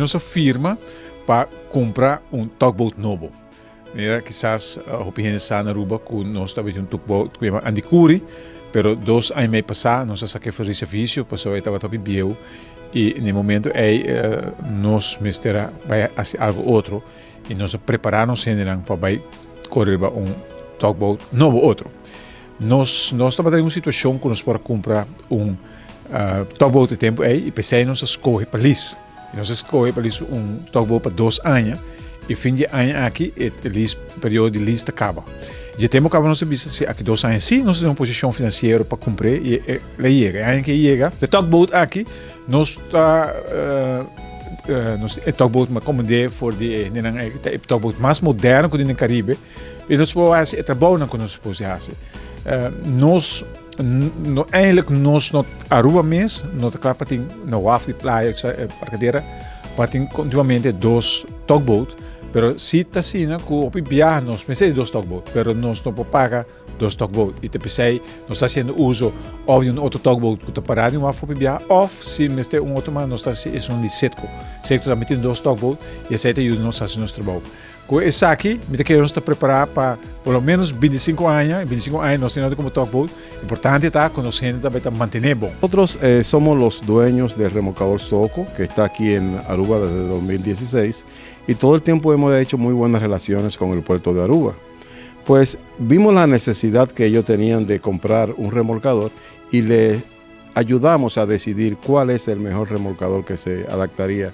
Nos a firma pa kumpra un tugboat nobo. Mira, kisas hopi hende sa na Aruba ku nos tabatin un tugboat ku yama Andicuri, pero 2 aña i mei pasá nos a sak'é for di servisio pasobra e tabata hopi bieu i na e momento ei nos mester a bai hasi algu otro i nos a prepará nos hendenan pa bai kore riba un tugboat nobo otro. Nos tabata den un situashon ku nos por a kumpra un tugboat e tempu ei i p'esei nos a skohe pa lease. I nos a skohe pa lease un tugboat pa 2 aña i fin di e aña aki e lease, periodo di lease ta kaba. Dje tempu kaba nos a bisa si aki 2 aña si nos ta den un posishon finansiero pa kumpr'é i el a yega. E aña ke e yega e tugboat aki nos ta nos e tugboat mi a komand'é for di e hendenan aki ta e tugboat mas moderno ku tin den Karibe. I nos por hasi e trabounan ku nos supos di hasi. Nos, no, eigenlijk nos no, Aruba mes no ta kla pa tin na waf di playa, parkadera, pa tin kontinuamente dos tugboat, pero si ta asina ku hopi biaha nos mester di dos tugboat, pero nos no por paga dos tugboat. I ta p'esei nos ta hasiendo uso òf di un otro tugboat ku ta pará den waf hopi biaha, òf si mester un otro mas nos ta hasi esun di Citgo. Citgo tambe tin dos tugboat i esei ta yuda nos hasi nos trabou. Ku esaki mi ta kere nos ta prepará pa por lo menos 25 aña, i 25 aña nos tin komo tugboat. Importante ta ku nos hende tambe ta mantené bon. Nosotros somos los dueños del remolcador Soco, que está aquí en Aruba desde 2016, y todo el tiempo hemos hecho muy buenas relaciones con el puerto de Aruba. Pues vimos la necesidad que ellos tenían de comprar un remolcador y le ayudamos a decidir cuál es el mejor remolcador que se adaptaría.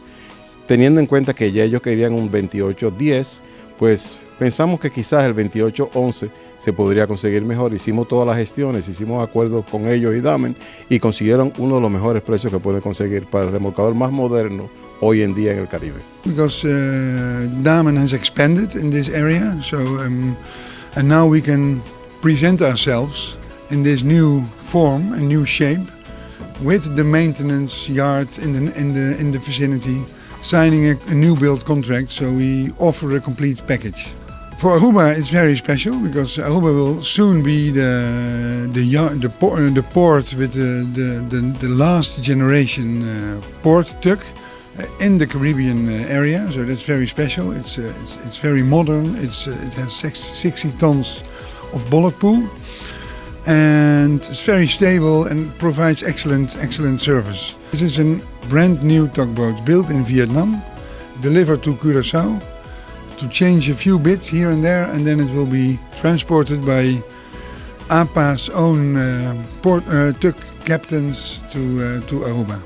Teniendo en cuenta que ya ellos querían un 2810, pues pensamos que quizás el 2811 se podría conseguir mejor. Hicimos todas las gestiones, hicimos acuerdos con ellos y Damen y consiguieron uno de los mejores precios que pueden conseguir para el remolcador más moderno hoy en día en el Caribe. Because Damen has expanded in this area, so and now we can present ourselves in this new form and new shape with the maintenance yard in the vicinity, signing a new build contract. So we offer a complete package. For Aruba, it's very special because Aruba will soon be the port with the last generation port tug in the Caribbean area. So that's very special. It's very modern. It has 60 tons of bollard pull, and it's very stable and provides excellent excellent service. This is a brand new tugboat built in Vietnam, delivered to Curacao to change a few bits here and there, and then it will be transported by APA's own port tug captains to Aruba.